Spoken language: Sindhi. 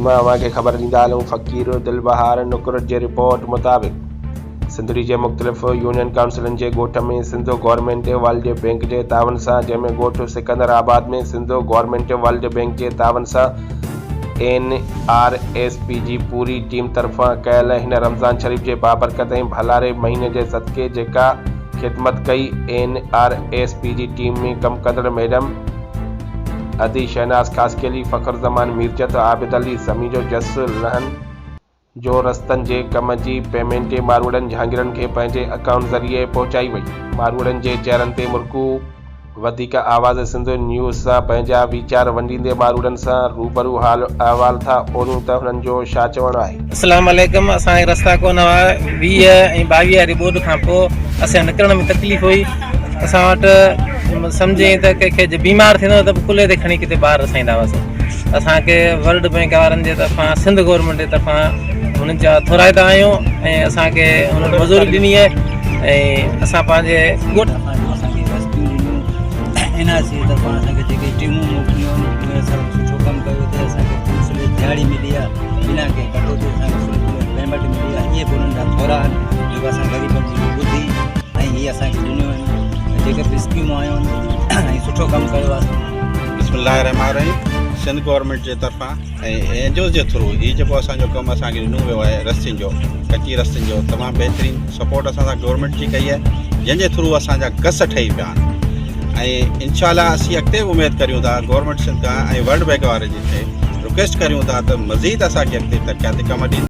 مان اوهان کي خبر ڏيندا هلون فقير دلبهار نقر جي رپورٽ مطابق سنڌڙي جي مختلف يونين ڪائونسلن جي ڳوٺ ۾ سنڌ گورنمينٽ ورلڊ بينڪ جي تعاون سان جنهن ۾ ڳوٺ سڪندر آباد ۾ سنڌ گورنمينٽ ورلڊ بينڪ جي تعاون سان اين آر ايس پي جي پوري ٽيم طرفان ڪيل هن رمضان شريف جي بابرڪت ۽ ڀلاري مهيني جي صدقي جيڪا خدمت ڪئي اين آر ايس پي جي ٽيم ۾ ڪم ڪندڙ ميڊم ادي شهناز خاصخيلي، فخر زمان ميرجت، عابد علي سميجو جس لهن جو رستن جي ڪم جي پيمينٽ ماروئڙن جهانگيرن کي پنهنجي اڪائونٽ ذريعي پهچائي وئي. ماروئڙن جي چهرن تي مرڪون وڌيڪ آواز سنڌ نيوز سان پنهنجا ويچار ونڊيندي ماروئڙن سان روبرو حال احوال ٿا اوريون ته هنن جو ڇا چوڻ آهي. اسلام عليڪم اسان کي رستا ڪونه هئا 20 ۽ 22 واري ٻوڏ کان پوء اسان کي نڪرڻ ۾ تڪليف هئي اسان وٽ سمجهين ته ڪنهن کي جي بيمار ٿيندو ته به ڪلهي تي کڻي ڪٿي ٻاهر رسائيندا هئاسين اسان کي ورلڊ بينڪ وارن جي طرفان سنڌ گورنمينٽ جي طرفان انهن جا ٿورائتا آهيون ۽ اسان کي انهن مزوري ڏني آهي ۽ اسان پنهنجي ڳوٺ اسان کي رستيون ڏنيون اين آر سي طرفان اسان کي جيڪي ٽيمون موڪليون اهي سڀ سٺو ڪم ڪيو اٿئي اسان کي فل سليج ڏهاڙي ملي آهي بنا ڪنهن ڪٽوتي اسان کي فل پيمينٽ ملي آهي اهي به انهن جا ٿورا آهن جيڪو اسان غريبن جي ٻڌي ۽ هي اسان کي ڏنيون آهن جيڪي به اسڪيمون آيون آهن ۽ سٺو ڪم ڪيو آهي. بسم الله الرحمٰن الرحيم سنڌ گورنمينٽ جي طرفان ۽ اين جي اوز جي ٿرو هي جيڪو اسان جو ڪم اسان کي ڏنو ويو آهي رستين جو ڪچي رستين جو تمام بهترين سپورٽ اسان سان گورنمينٽ جي ڪئي آهي جنهن جي ٿرو اسان جا گس ٺهي پيا آهن ۽ انشاء الله اسين اڳتي به اميد ڪريون ٿا گورنمينٽ سنڌ کان ۽ ورلڊ بينڪ واري جي کي رڪويسٽ ڪريون ٿا ته مزيد اسان کي اڳتي ترقياتي ڪم ڏين.